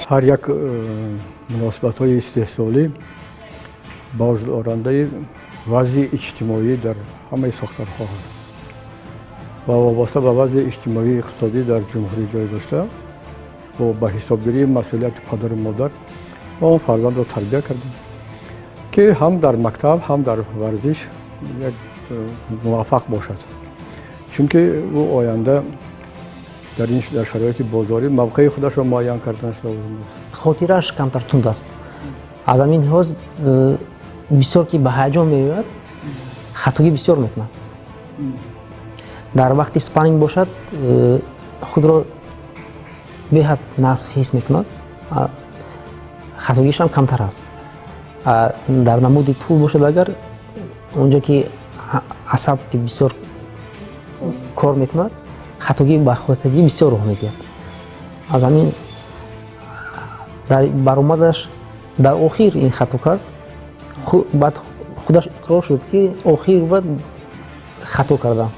Ҳар як муносибатҳои истеҳсолӣ ба вуҷуд орандаи вазъи иҷтимоӣ дар ҳамаи сохторҳо ҳаст ва вобаста ба вазъи иҷтимоии иқтисодӣ дар ҷумҳурӣ ҷой дошта, бо ба ҳисобгирии масъулияти падару модар мо он фарзандро тарбия кардем, ки ҳам дар мактаб, ҳам дар варзиш як муваффақ бошад, чунки ӯ оянда дар ин дар шароити бозорӣ мавқеи худашро муайян карданаш лозим аст. Хотирааш камтар тунд аст. Аз ҳамин лиҳоз бисёр ки ба ҳаяҷон меояд, хатогӣ бисёр мекунад. Дар вақти спарринг бошад, худро беҳад нағз ҳис мекунад, хатогишам камтар аст. Дар намуди тӯл бошад, агар онҷо ки асаб ки бисёр кор мекунад, хатогӣ ба хатогӣ бисёр роҳ медиҳад. Аз ҳамин дар баромадаш дар охир ин хато кард, баъд худаш иқрор шуд, ки охир баъд хато кардам.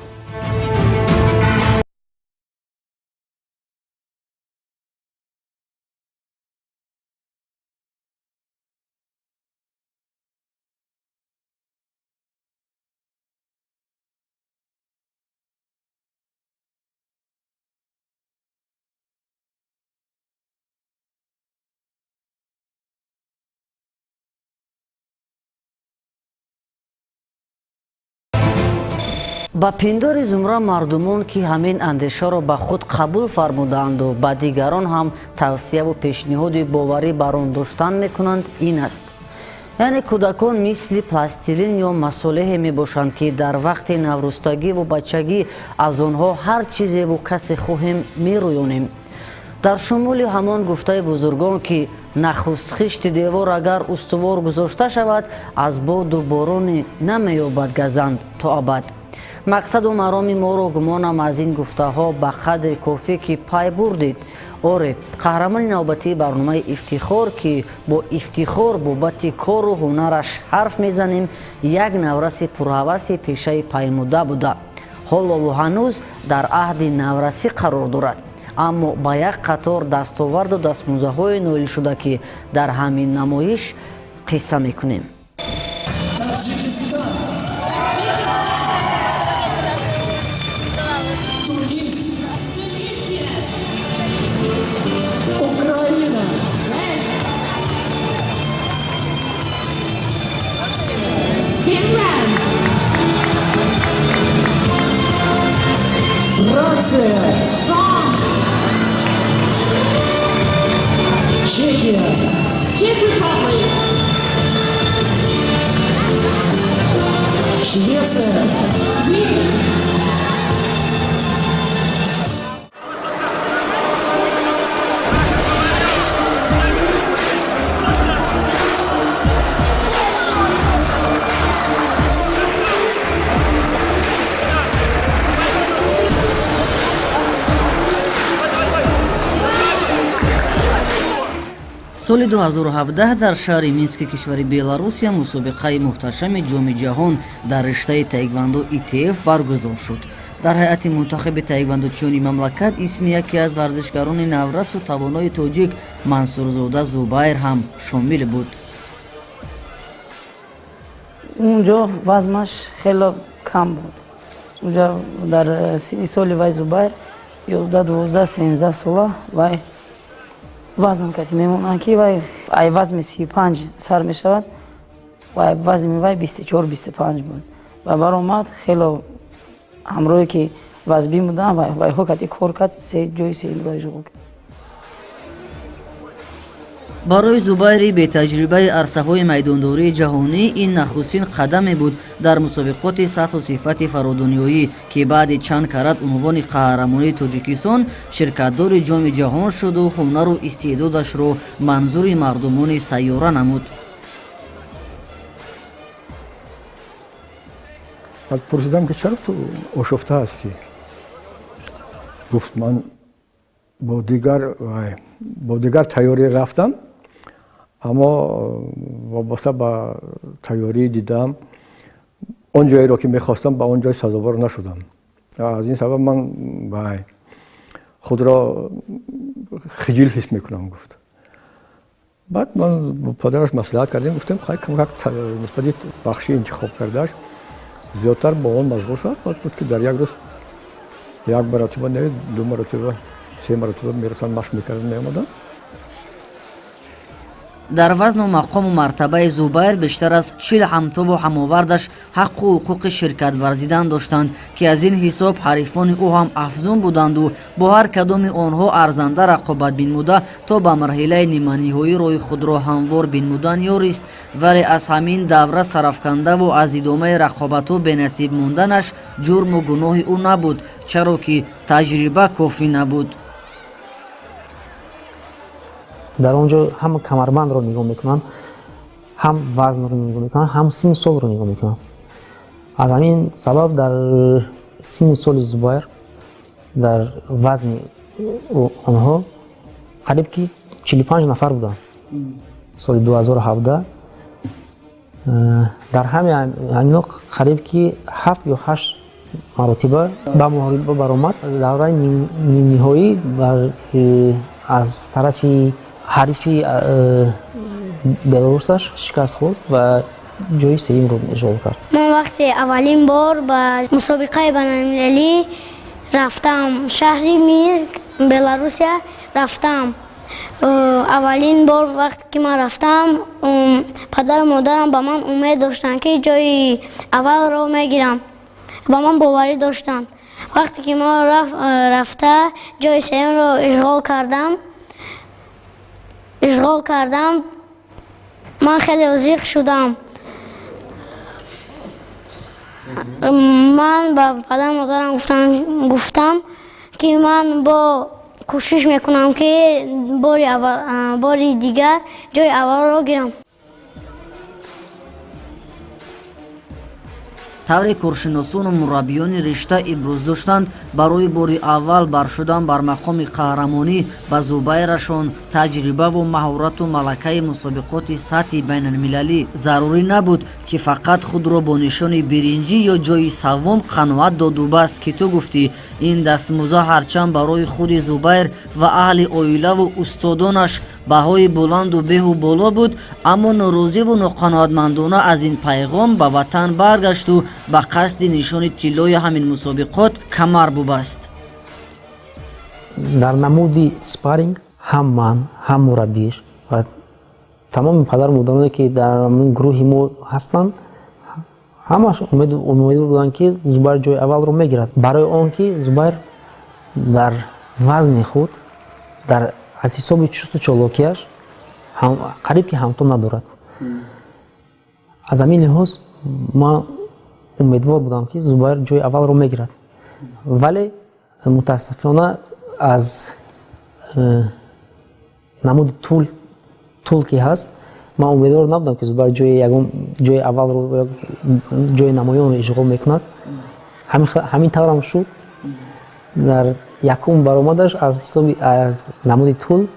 Ба пиндори зумра мардумон, ки ҳамин андешаро ба худ қабул фармудаанду ба дигарон ҳам тавсияву пешниҳоди боварӣ бар он доштан мекунанд, ин аст. Яъне кӯдакон мисли пластилин ё масолеҳе мебошанд, ки дар вақти наврӯстагиву бачагӣ аз онҳо ҳар чизеву касе хоҳем мерӯёнем. Дар шумули ҳамон гуфтаи бузургон, ки нахуст хишти девор агар устувор гузошта шавад, аз боду бороне намеёбад газанд то абад. Мақсаду мароми моро гумонам аз ин гуфтаҳо ба қадри кофӣ ки пай бурдед. Оре, қаҳрамони навбатии барномаи Ифтихор, ки бо ифтихор бобати кору ҳунараш ҳарф мезанем, як навраси пурҳаваси пешаи паймуда буда, ҳолову ҳанӯз дар аҳди наврасӣ қарор дорад, аммо ба як қатор дастоварду дастмузаҳое ноил шуда, ки дар ҳамин намоиш қисса мекунем. Чехия, Czech Republic, Швеция, Sweden. Соли 2017 дар шаҳри Мински кишвари Беларусия мусобиқаи муҳташами Ҷоми ҷаҳон дар риштаи таеквандо ИТФ баргузор шуд. Дар ҳайати мунтахаби таеквандочиёни мамлакат исми яке аз варзишгарони наврасу тавонои тоҷик Мансурзода Зубайр ҳам шомил буд. Унҷо вазнаш хеле кам буд. Унҷо дар синни соли вай Зубайр 11, 12, 13 сола вай вазн кати мемонанд, ки вай ай вазми 35 сар мешавад, вай вазми вай 24, 25 буд. Ва баромад хело ҳамроҳе ки вазбин буданд, вайҳо кати кор кард, се ҷои сеюмро ишғол кард. Барои Зубайри бетаҷрибаи арсаҳои майдондории ҷаҳонӣ ин нахустин қадаме буд дар мусобиқоти сатҳу сифати фародунёӣ, ки баъди чанд карат унвони қаҳрамонии Тоҷикистон ширкатдори Ҷоми ҷаҳон шуду ҳунару истеъдодашро манзури мардумони сайёра намуд. Баъд пурсидам, ки чаро ту ошуфта ҳастӣ? Гуфт, ман бо дигар тайёрӣ рафтам, аммо вобаста ба тайёрӣ дидам, он ҷоеро ки мехостам, ба он ҷой сазовор нашудам. Аз ин сабаб ман вай худро хиҷил ҳис мекунам, гуфт. Баъд ман бо падараш маслиҳат кардем, гуфтем хай камак нисбати бахши интихоб кардааш зиёдтар бо он машғул шавад. Баъд буд ки дар як рӯз як маротиба не, ду маротиба, се маротиба мерасанд, машқ мекарданд, меомаданд. Дар вазну мақому мартабаи Зубайр бештар аз 40 ҳамтову ҳамовардаш ҳаққу ҳуқуқи ширкат варзидан доштанд, ки аз ин ҳисоб ҳарифони ӯ ҳам афзун буданду бо ҳар кадоми онҳо арзанда рақобат бинмуда то ба марҳилаи ниманиҳоӣ роҳи худро ҳамвор бинмудан ёрист. Вале аз ҳамин давра сарафкандаву аз идомаи рақобатҳо бенасиб монданаш ҷурму гуноҳи ӯ набуд, чаро ки таҷриба кофӣ набуд. Дар он ҷо ҳам камарбандро нигоҳ мекунанд, ҳам вазнро нигоҳ мекунанд, ҳам синни солро нигоҳ мекунанд. Аз ҳамин сабаб дар синни соли Зубайр дар вазни онҳо қариб ки 45 нафар буданд. Соли 2017 дар ҳамино қариб ки 7 ё 8 маротиба ба муҳориба баромад. Давраи нимниҳоӣ аз тарафи ҳарифи белорусаш шикаст хӯрд ва ҷои сеюмро ишғол кард. Ман вақте аввалин бор ба мусобиқаи байналмилалӣ рафтам, шаҳри Минск, Беларусия рафтам. Аввалин бор вақте ки ман рафтам, падару модарам ба ман умед доштанд, ки ҷои аввалро мегирам. Ба ман боварӣ доштанд. Вақте ки ман рафта ҷои сеюмро ишғол кардам, ман хеле зиқ шудам. Ман ба падару модарам гуфтам, ки ман бо кӯшиш мекунам, ки бори дигар ҷои аввалро гирам. Тавре коршиносону мураббиёни ришта иброз доштанд, барои бори аввал бар шудан бар мақоми қаҳрамонӣ ба Зубайрашон таҷрибаву маҳорату малакаи мусобиқоти сатҳи байналмилалӣ зарурӣ набуд, ки фақат худро бо нишони биринҷӣ ё ҷои саввум қаноат доду бас, ки ту гуфтӣ ин дастмуза ҳарчанд барои худи Зубайр ва аҳли оилаву устодонаш баҳои буланду беҳу боло буд, аммо норозиву ноқаноатмандона аз ин пайғом ба ватан баргашту ба қасди нишони тиллои ҳамин мусобиқот камар бубаст. Дар намуди спарринг ҳам ман, ҳам мураббиш ва тамоми падару модароне, ки дар ҳамин гурӯҳи мо ҳастанд, ҳамаш умедвор буданд, ки Зубайр ҷои аввалро мегирад. Барои он ки Зубайр дар вазни худ, дар аз ҳисоби чусту чолокиаш қариб ки ҳамто надорад. Аз ҳамин лиҳоз ман умедвор будам, ки Зубайр ҷои аввалро мегирад. Вале мутаассифона аз намуди тул ки ҳаст, ман умедвор набудам, ки Зубайр ҷои аввалро, ҷои намоёнро ишғол мекунад. Ҳамин таврам шуд. Дар якум баромадаш аз ҳисоби аз намуди тул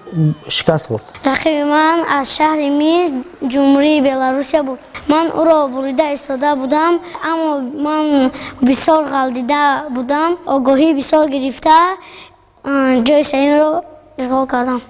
шикаст хӯрд. Рақиби ман аз шаҳри Минск, Ҷумҳурии Беларусия буд. Ман ӯро бурида истода будам, аммо ман бисёр ғалдида будам. Огоҳӣ бисёр гирифта ҷои сеюмро ишғол кардам.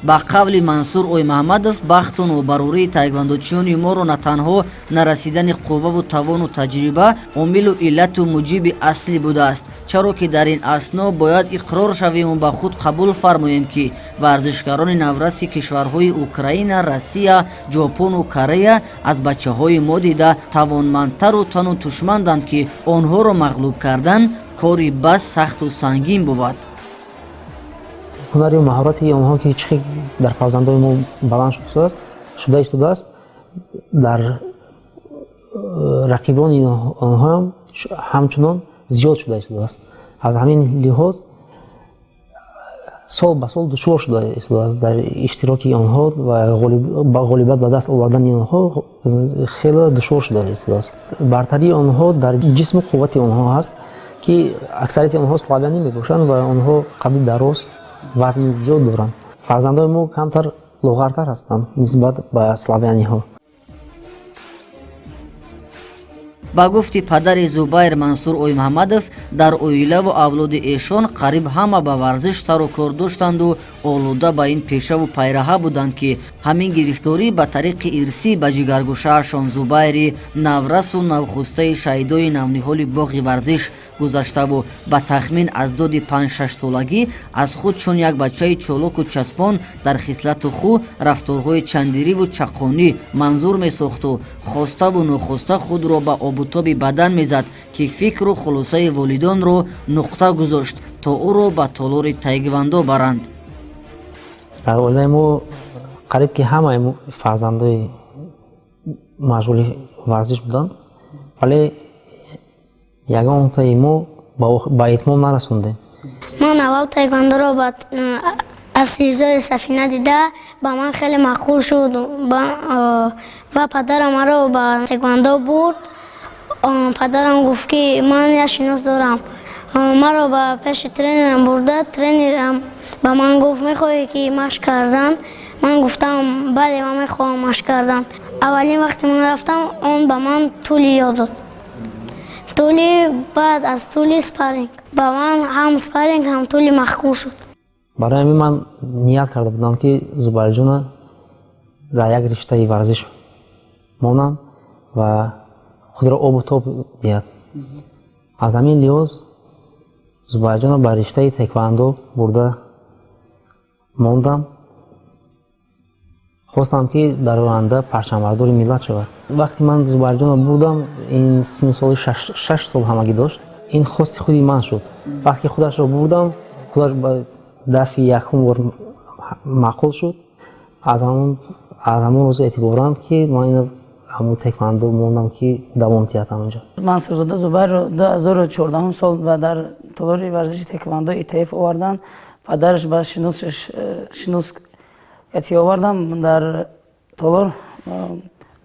Ба қавли Мансур Оймаҳмадов, бахту нобарории таеквондочиёни моро на танҳо нарасидани қувваву тавону таҷриба омилу иллату муҷиби аслӣ будааст, чаро ки дар ин асно бояд иқрор шавему ба худ қабул фармоем, ки варзишгарони навраси кишварҳои Украина, Россия, Ҷопону Корея аз бачаҳои мо дида тавонмандтару тану тушманданд, ки онҳоро мағлуб кардан кори бас сахту сангин бувад. Ҳунарию маҳорати онҳо, ки чӣ хел дар фарзандои мо баланд шуда истодааст, дар рақибони онҳоам ҳамчунон зиёд шуда истодааст. Аз ҳамин лиҳоз сол ба сол душвор шуда истодааст дар иштироки онҳо ва ғолибият ба даст овардани онҳо хеле душвор шуда истодааст. Бартарии онҳо дар ҷисму қуввати онҳо ҳаст, ки аксарияти онҳо славянӣ мебошанд ва онҳо қадди дароз, вазни зиёд доранд. Фарзандои мо камтар лоғартар ҳастанд нисбат ба славяниҳо. Ба гуфти падари Зубайр Мансур Оймуҳаммадов, дар оилаву авлоди эшон қариб ҳама ба варзиш сару кор доштанду олуда ба ин пешаву пайраҳа буданд, ки ҳамин гирифторӣ ба тариқи ирсӣ ба ҷигаргӯшаашон Зубайри наврасу навхустаи шаҳидои навниҳоли боғи варзиш гузаштаву ба тахмин аз доди 5-6 солагӣ аз худ чун як бачаи чолоку часпон дар хислату ху рафторҳои чандириву чаққонӣ манзур месохту хоставу нохоста худро ба обутоби бадан мезад, ки фикру хулосаи волидонро нуқта гузошт, то ӯро ба толори тайквандо баранд. Дар оилаи мо қариб ки ҳамаи фарзандои машғули варзиш буданд, вале ягонтаи мо ба итмом нарасондем. Ман аввал тайквандоро аз телевизори Сафина дида, ба ман хеле маъқул шуд ва падарам маро ба тайквандо бурд. Падарам гуфт, ки ман як шинос дорам. Маро ба пеши тренерам бурда, тренерам ба ман гуфт: мехоҳӣ ки машқ кардан? Ман гуфтам: бале, ман мехоҳам машқ кардан. Аввалин вақте ман рафтам, он ба ман тули ёд дод. Тули баъд аз тули спарринг. Ба ман ҳам спарринг, ҳам тули маъқул шуд. Барои ҳамин ман ният карда будам, ки Зубайрҷона дар як риштаи варзиш монам ва худро обу тоб диҳад. Аз ҳамин лиҳоз Зубайрҷона ба риштаи теквандо бурда мондам. Хостам, ки дар оянда парчамбардори миллат шавад. Вақте ман Зубайрҷонро бурдам, ин синну соли 6 сол ҳамагӣ дошт. Ин хости худи ман шуд. Вақте худашро бурдам, худаш ба дафъи якум бор маъқул шуд. Аз ҳамон рӯз эътиборан, ки ман ина ҳамон теквандо мондам, ки давом диҳад ҳамонҷо. Мансурзода Зубайрро 2014 сол дар толори варзиши теквандо ИТФ овардан. Падараш ба шинос кати овардам дар толор.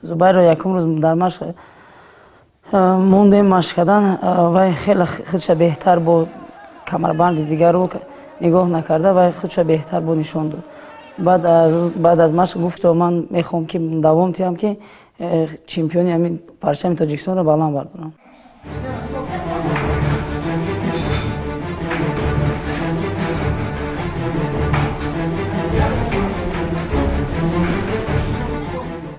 Зубайрро якум рӯз дар машқ мондем машқ кардан. Вай хеле худша беҳтар бо камарбанди дигарро нигоҳ накарда, вай худша беҳтар бо нишон дод. Баъд аз машқ гуфт: ман мехоҳам, ки давом диҳам, ки чемпиони ҳамин парчами Тоҷикистонро баланд бардорам.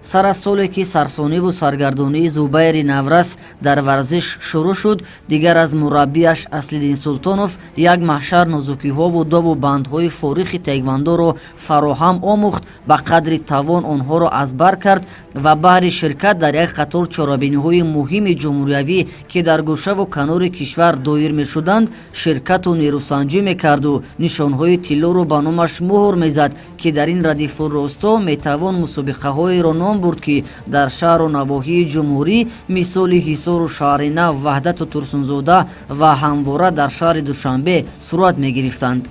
Сар аз соле ки сарсониву саргардонии Зубайри наврас дар варзиш шурӯъ шуд, дигар аз мураббиаш Аслиддин Султонов як маҳшар нозукиҳову дову бандҳои форихи тайквандоро фароҳам омӯхт, ба қадри тавон онҳоро аз бар кард ва баҳри ширкат дар як қатор чорабиниҳои муҳими ҷумҳуриявӣ, ки дар гӯшаву канори кишвар доир мешуданд, ширкату нерӯсанҷӣ мекарду нишонҳои тиллоро ба номаш муҳр мезад, ки дар ин радифу росто метавон мусобиқаҳоеро ном бурд, ки дар шаҳру навоҳии ҷумҳурӣ мисоли Ҳисору шаҳри Нав, Ваҳдату Турсунзода ва ҳамвора дар шаҳри Душанбе сурат мегирифтанд.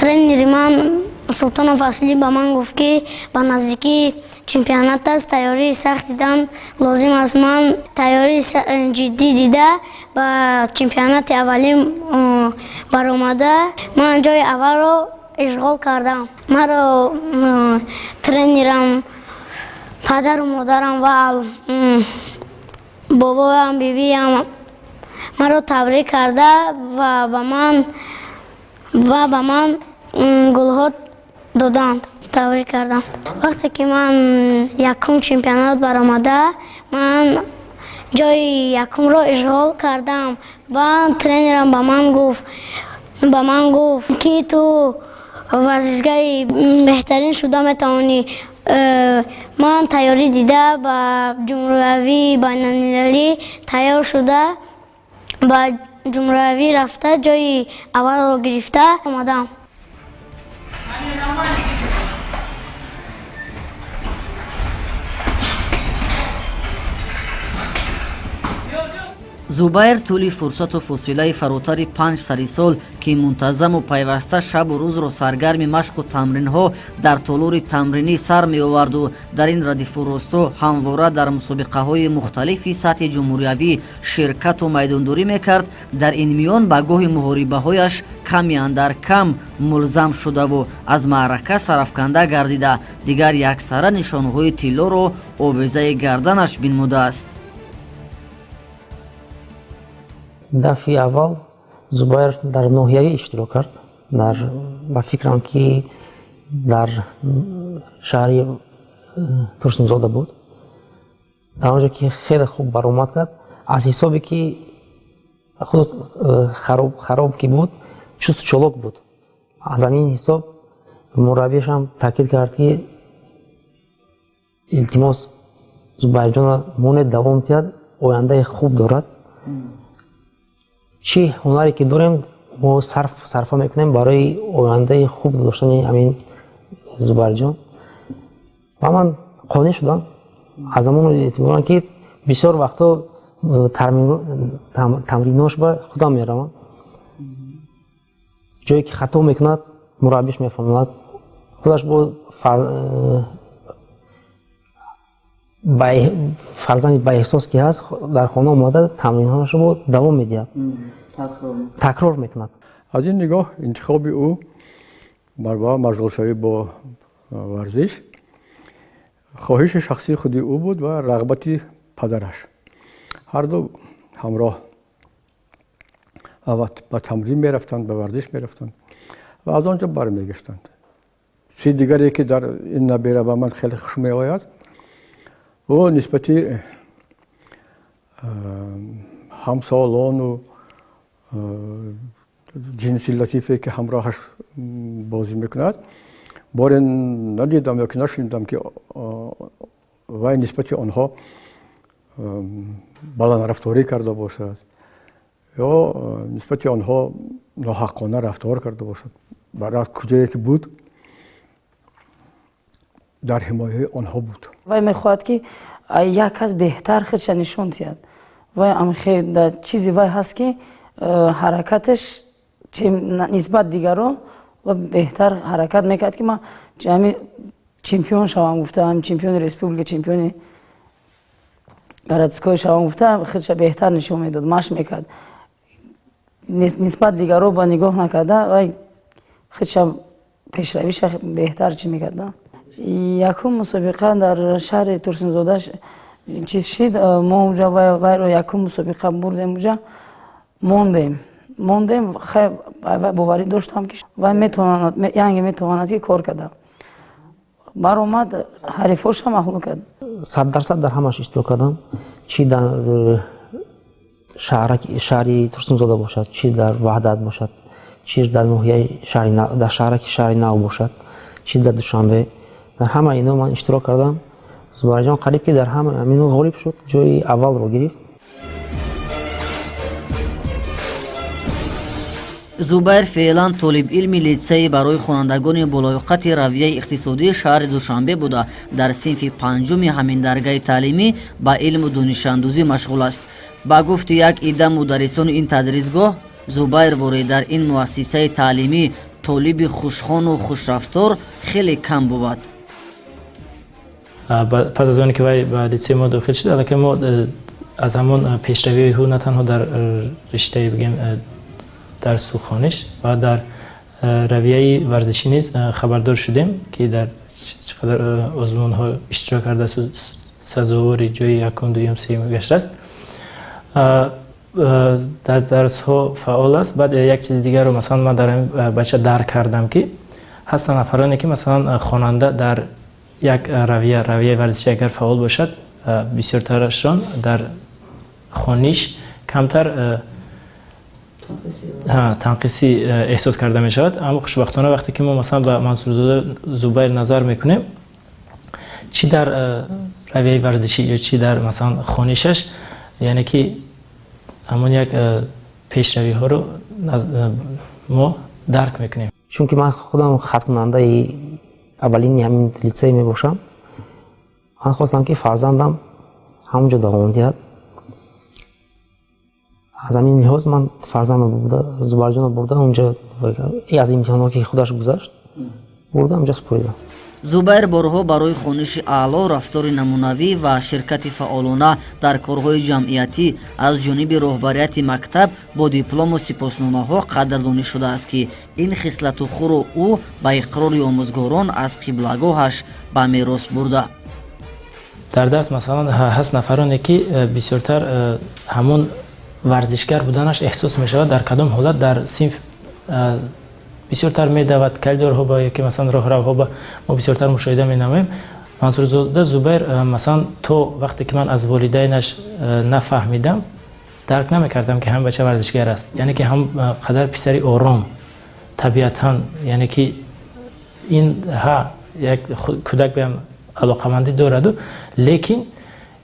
Тренери ман Султонов Аслӣ ба ман гуфт, ки ба наздикии чемпионат аст, тайёрии сахт дидан лозим аст. Ман тайёрии ҷиддӣ дида ба чемпионати аввалин баромада, ман ҷои аввалро ишғол кардам. Маро тренерам, падару модарам ва бобоям, бибиям маро табрик карда ва ба ман гулҳо доданд, табрик карданд. Вақте ки ман якум чемпионат баромада, ман ҷои якумро ишғол кардам ва тренерам ба ман гуфт, ки ту варзишгари беҳтарин шуда метавонӣ. Ман тайёрӣ дида ба ҷумҳуриявии байналмилалӣ тайёр шуда, ба ҷумҳуриявӣ рафта, ҷои аввалро гирифта омадам. Зубайр тӯли фурсату фосилаи фаротари 5 сари сол, ки мунтазаму пайваста шабу рӯзро саргарми машқу тамринҳо дар толори тамринӣ сар меоварду дар ин радифу росто ҳамвора дар мусобиқаҳои мухталифи сатҳи ҷумҳуриявӣ ширкату майдондорӣ мекард, дар ин миён ба гоҳи муҳорибаҳояш ками андар кам мулзам шудаву аз маърака сарафканда гардида, дигар яксара нишонҳои тиллоро овезаи гарданаш бинмудааст. Дафъи аввал Зубайр дар ноҳиявӣ иштирок кард. Дар ба фикрам, ки дар шаҳри Турсунзода буд. Дар он ҷо ки хеле хуб баромад кард, аз ҳисобе ки худ хароб ки буд, чусту чолок буд. Аз ҳамин ҳисоб мураббиашам таъкид кард, ки илтимос, Зубайрҷонро монед, давом диҳад, ояндаи хуб дорад. Чӣ ҳунаре ки дорем, мо сарфа мекунем барои ояндаи хуб доштани ҳамин Зубайрҷон. Ва ман қонеъ шудам аз ҳамон эътиборан, ки бисёр вақтҳо тамринош ба худам меравам. Ҷое ки хато мекунад, мураббиш мефаҳмонад. Худаш бо фарзанди баэҳсос ки ҳаст, дар хона омада тамринҳояшро бо давом медиҳад, такрор мекунад. Аз ин нигоҳ интихоби ӯ ба машғулшавӣ бо варзиш хоҳиши шахсии худи ӯ буд ва рағбати падараш. Ҳарду ҳамроҳ ба тамрин мерафтанд, ба варзиш мерафтанд ва аз он ҷо бармегаштанд. Чизи дигаре ки дар ин набера ба ман хеле хуш меояд, ӯ нисбати ҳамсолону ҷинси латифе ки ҳамроҳаш бозӣ мекунад, боре надидам ё ки нашунидам, ки вай нисбати онҳо баландрафторӣ карда бошад ё нисбати онҳо ноҳаққона рафтор карда бошад. Баръакс, куҷое ки буд, дар ҳимояи онҳо буд. Вай мехоҳад, ки як кас беҳтар худша нишон диҳад. Вай чизи вай ҳаст, ки ҳаракаташ нисбат дигаро ва беҳтар ҳаракат мекард, ки ман ҳамин чемпион шавам гуфта, ҳамин чемпиони республика, чемпиони городской шавам гуфта, худша беҳтар нишон медод, машқ мекард. Нисбат дигаро ба нигоҳ накарда, вай худша пешравиша беҳтар чӣ мекард. Якум мусобиқа дар шаҳри Турсунзода чиз шид, мо унҷа вайро якум мусобиқа бурдем, унҷа мондем. Боварӣ доштам, ки вай метавонад, янге метавонад, ки кор карда баромад, ҳарифоша мағлуб кард. 100% дар ҳамаш иштирок кардам, чӣ дар шаҳри Турсунзода бошад, чӣ дар Ваҳдат бошад, чӣ дар ноҳияи дар шаҳраки шаҳри Нав бошад, чӣ дар Душанбе. Дар ҳама ино ман иштирок кардам. Зубайрҷон қариб ки дар ҳама ҳамино ғолиб шуд, ҷои аввалро гирифт. Зубайр феълан толибилми литсеи барои хонандагони болоёқати равияи иқтисодии шаҳри Душанбе буда, дар синфи панҷуми ҳамин даргаи таълимӣ ба илму донишандӯзӣ машғул аст. Ба гуфти як идда мударрисони ин тадрисгоҳ, Зубайр ворид дар ин муассисаи таълимӣ толиби хушхону хушрафтор хеле кам бувад. Пас аз оне ки вай ба литсеи мо дохил шуд, аллакай мо аз ҳамон пешравии ӯ на танҳо дар риштаи, бигем, дарсу хониш ва дар равияи варзишӣ низ хабардор шудем, ки дар чӣ қадар озмунҳо иштирок кардааст, сазовори ҷои якум, дуюм, сеюм гаштааст, дар дарсҳо фаъол аст. Баъд як чизи дигарро, масалан, ман дар ҳамин бача дарк кардам, ки ҳастанд нафароне, ки, масалан, хонанда дар як равияи варзишӣ агар фаъол бошад, бисёртарашон дар хониш камтар танқисӣ эҳсос карда мешавад. Аммо хушбахтона, вақте ки мо, масалан, ба Мансурзода Зубайр назар мекунем, чӣ дар равияи варзишӣ ё чӣ дар, масалан, хонишаш, яъне ки ҳамон як пешравиҳоро мо дарк мекунем. Чунки ман худам хатмкунандаи аввалини ҳамин литсей мебошам, ман хостам, ки фарзандам ҳамонҷо давом диҳад. Аз ҳамин лиҳоз ман фарзандро бурда, Зубайрҷонро бурда унҷа, аз имтиҳонҳо ки худаш гузашт, бурда унҷа супоридам. Зубайр борҳо барои хониши аъло, рафтори намунавӣ ва ширкати фаъолона дар корҳои ҷамъиятӣ аз ҷониби роҳбарияти мактаб бо диплому сипосномаҳо қадрдонӣ шудааст, ки ин хислату хуру ӯ ба иқрори омӯзгорон аз қиблагоҳаш ба мерос бурда. Дар дарс, масалан, ҳаст нафароне, ки бисёртар ҳамон варзишгар буданаш эҳсос мешавад, дар кадом ҳолат дар синф бисёртар медавад, коридорҳо ба ёки, масалан, роҳравҳо ба мо бисёртар мушоҳида менамоем. Мансурзода Зубайр, масалан, то вақте ки ман аз волидайнаш нафаҳмидам, дарк намекардам, ки ҳамин бача варзишгар аст. Яъне ки ҳам қадар писари ором табиатан, яъне ки ин ҳа як кӯдак беам алоқамандӣ дораду, лекин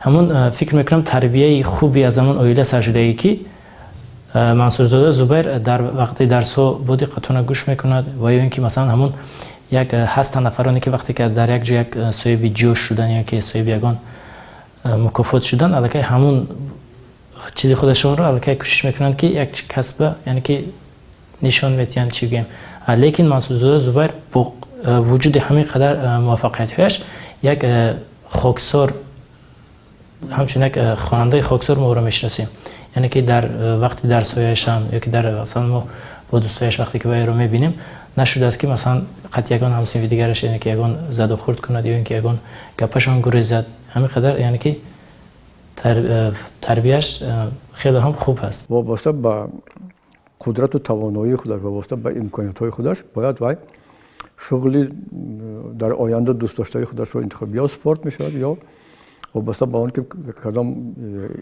ҳамон, фикр мекунам, тарбияи хуби аз ҳамон оила саршудагӣ, ки Мансурзода Зубайр дар вақти дарсҳо бо диққатона гӯш мекунад. Ва ё ин ки, масалан, ҳамон як ҳастанд нафароне, ки вақте ки дар як ҷо як соҳиби ҷош шудан ё ки соҳиби ягон мукофот шудан, аллакай ҳамон чизи худашонро аллакай кӯшиш мекунанд, ки як касба, яъне ки нишон метиҳанд, чӣ гӯем. Лекин Мансурзода Зубайр бо вуҷуди ҳамин қадар муваффақиятҳояш як хоксор, ҳамчун як хонандаи хоксор мо ӯро мешиносем. Яъне ки дар вақти дарсҳояшам ё ки дар, масалан, мо бо дӯстояш вақте ки вайро мебинем, нашудааст, ки, масалан, қатъи ягон ҳамсинфи дигараш, яъне ки ягон задухӯрд кунад ё ин ки ягон гапашон гурезад. Ҳамин қадар, яъне ки тарбияш хеле ҳам хуб аст. Вобаста ба қудрату тавоноии худаш, вобаста ба имкониятҳои худаш бояд вай шуғли дар оянда дӯстдоштаи худашро интихоб, ё спорт мешавад, ё вобаста ба он ки кадом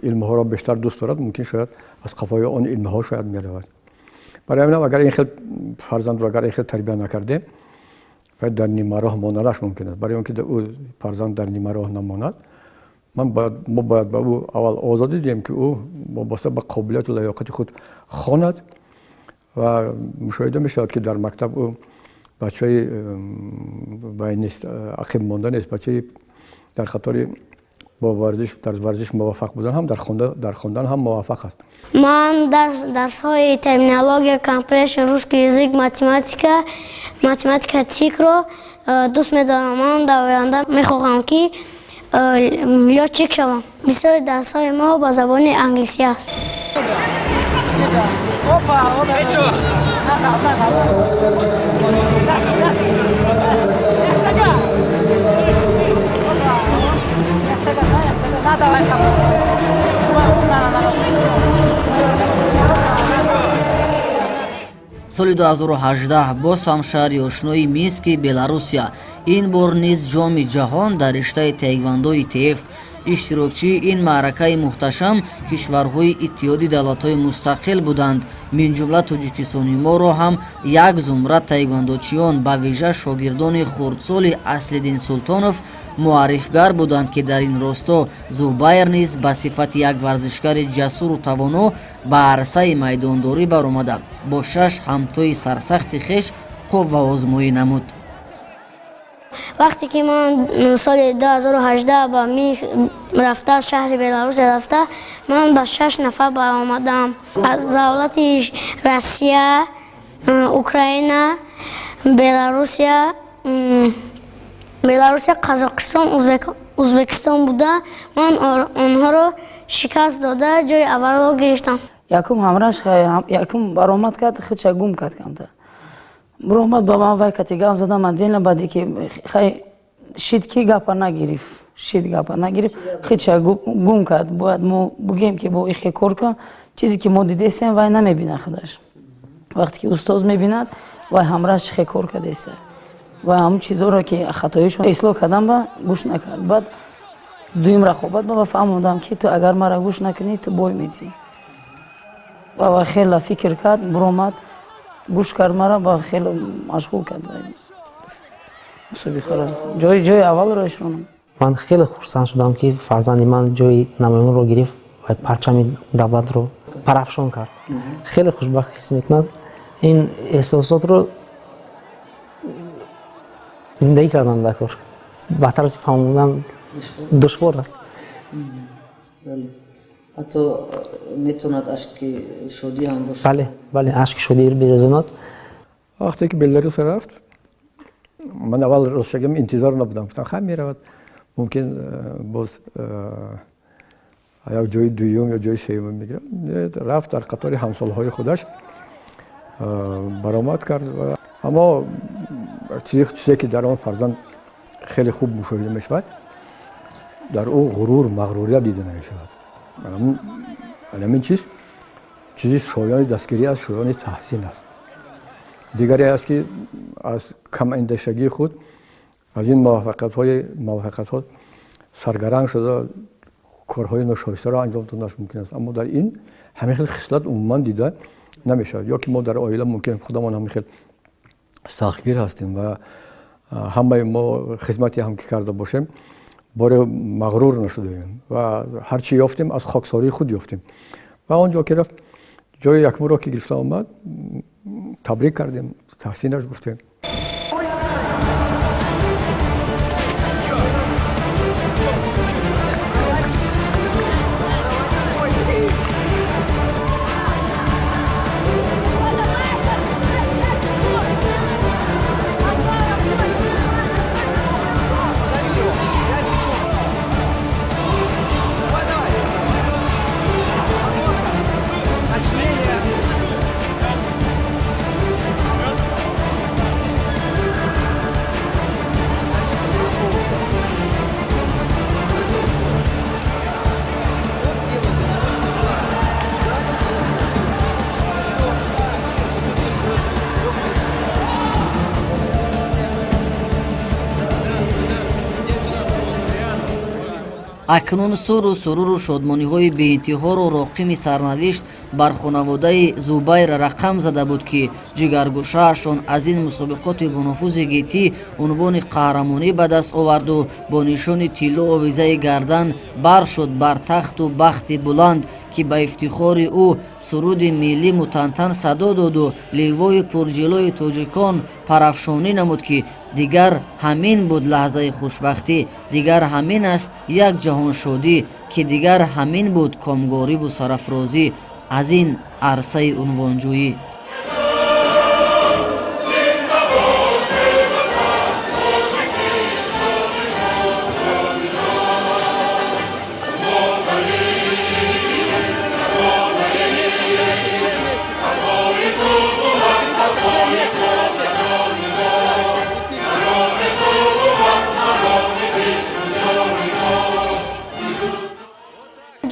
илмҳоро бештар дӯст дорад, мумкин шояд аз қафои он илмҳо шояд меравад. Барои ҳамин, агар ин хел фарзандро, агар ин хел тарбия накардем, вай дар нимароҳ монданаш мумкин аст. Барои он ки ӯ фарзанд дар нимароҳ намонад, ман бояд, мо бояд ба ӯ аввал озодӣ диҳем, ки ӯ вобаста ба қобилияту лаёқати худ хонад. Ва мушоҳида мешавад, ки дар мактаб ӯ бачаи вай нест, ақиб монда нест, бачаи дар қатори бо варзиш, дар варзиш муваффақ будан ҳам дар хондан ҳам муваффақ аст. Ман дарсҳои терминология, comprehension, русский язык, математика ТИК-ро дӯст медорам. Ман дар оянда мехоҳам, ки лётчик шавам. Бисёри дарсҳои мо ба забони англисӣ аст. Соли 2018 боз ҳам шаҳри ошнои Мински Беларусия, ин бор низ Ҷоми ҷаҳон дар риштаи таеквондои ТФ. Иштирокчии ин маъракаи муҳташам кишварҳои Иттиҳоди давлатҳои мустақил буданд. Минҷумла тоҷикистони моро ҳам як зумра таеквондочиён, ба вижа шогирдони хурдсоли Аслиддин Султонов муаррифгар буданд, ки дар ин росто Зубайр низ ба сифати як варзишгари ҷасуру тавоно ба арсаи майдондорӣ баромада, бо шаш ҳамтои сарсахти хеш қувваозмоӣ намуд. Вақте ки ман соли 2018 ба Минск рафта, шаҳри Беларусия рафта, ман ба шаш нафар баромадам аз давлати Россия, Украина, Беларусия, Қазоқистон, Узбекистон буда, ман онҳоро шикаст дода, ҷои аввалро гирифтам. Якум ҳамраш, якум баромад кард, худша гум кард камтар. Буромад, ба ман вай кати гап задам отдельно, баъде ки хай шид, ки гапа нагирифт, шид, гапа нагирифт, худша гум кард. Бояд мо бугем, ки бо ихе кор кун. Чизе ки мо дидесем, вай намебинад худаш. Вақте ки устоз мебинад, вай ҳамраш хе кор кардеста ва ҳамун чизҳоро, ки хатоишон ислоҳ кардан, ба гӯш накард. Баъд дуюм рақобат ба фаҳмондам, ки ту агар мара гӯш накунӣ, ту бой метӣ. Ва хеле фикр кард, буромад, гӯш кард мара, ба хеле машғул кард мусобиқаро, ҷои аввалро ишонам. Ман хеле хурсанд шудам, ки фарзанди ман ҷои намоёнро гирифт ва парчами давлатро парафшон кард. Хеле хушбахт ҳис мекунад. Ин эҳсосотро зиндагӣ кардан дар кор ба тарзи фаҳмондан душвор аст. Ҳатто метавонад ашки шодӣ ҳам бошад. Бале, бале, ашки шодӣ березонад. Вақте ки Беларус рафт, ман аввал ростшагам интизор набудам, гуфтам хай меравад, мумкин боз ё ҷои дуюм ё ҷои сеюм мегирад. Рафт дар қатори ҳамсолҳои худаш баромад кард. Аммо чизе ки дар он фарзанд хеле хуб мушоҳида мешавад, дар ӯ ғурур, мағрурият дида намешавад. Ҳамин чиз чизи шоёни дастгирӣ аст, шоёни таҳсин аст. Дигаре аст ки аз камандешагии худ аз ин муваффақиятҳо саргаранг шуда корҳои ношоистаро анҷом доданаш мумкин аст. Аммо дар ин ҳамин хел хислат умуман дида намешавад. Ё ки мо дар оила мумкин худамон ҳамин хел сахтгир ҳастем ва ҳамаи мо хизмати ҳам ки карда бошем, боре мағрур нашудаем ва ҳарчи ёфтем аз хоксории худ ёфтем. Ва он ҷо ки рафт, ҷои якумро ки гирифта омад, табрик кардем, таҳсинаш гуфтем. Акнун суру суруру шодмониҳои беинтиҳоро роқими сарнавишт бар хонаводаи Зубайр рақам зада буд, ки ҷигаргӯшаашон аз ин мусобиқоти бонуфузи гетӣ унвони қаҳрамонӣ ба даст оварду бо нишони тилло овезаи гардан бар шуд бар тахту бахти буланд, ки ба ифтихори ӯ суруди миллӣ мутантан садо доду ливои пурҷилои тоҷикон парафшонӣ намуд, ки дигар ҳамин буд лаҳзаи хушбахтӣ, дигар ҳамин аст як ҷаҳоншодӣ, ки дигар ҳамин буд комгориву сарафрозӣ аз ин арсаи унвонҷӯӣ.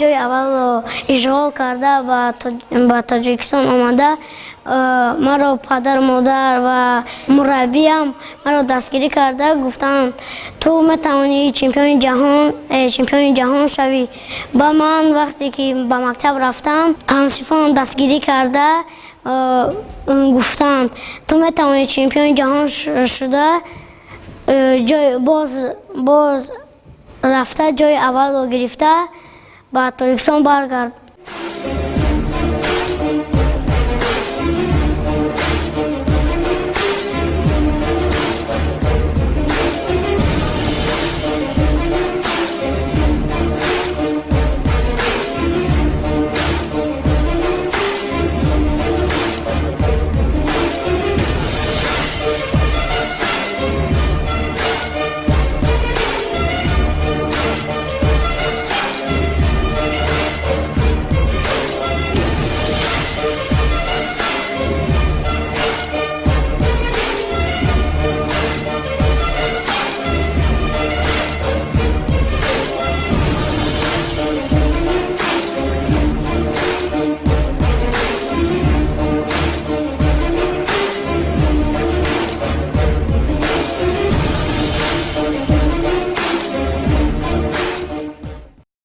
Ҷои аввалро ишғол карда ба Тоҷикистон омада, маро падар, модар ва мураббиям маро дастгирӣ карда гуфтанд, ту метавонӣ чемпиони ҷаҳон шавӣ. Ба ман вақте ки ба мактаб рафтам, ҳамсифонам дастгирӣ карда гуфтанд, ту метавонӣ чемпиони ҷаҳон шуда боз рафта ҷои аввалро гирифта ба Тоҷикистон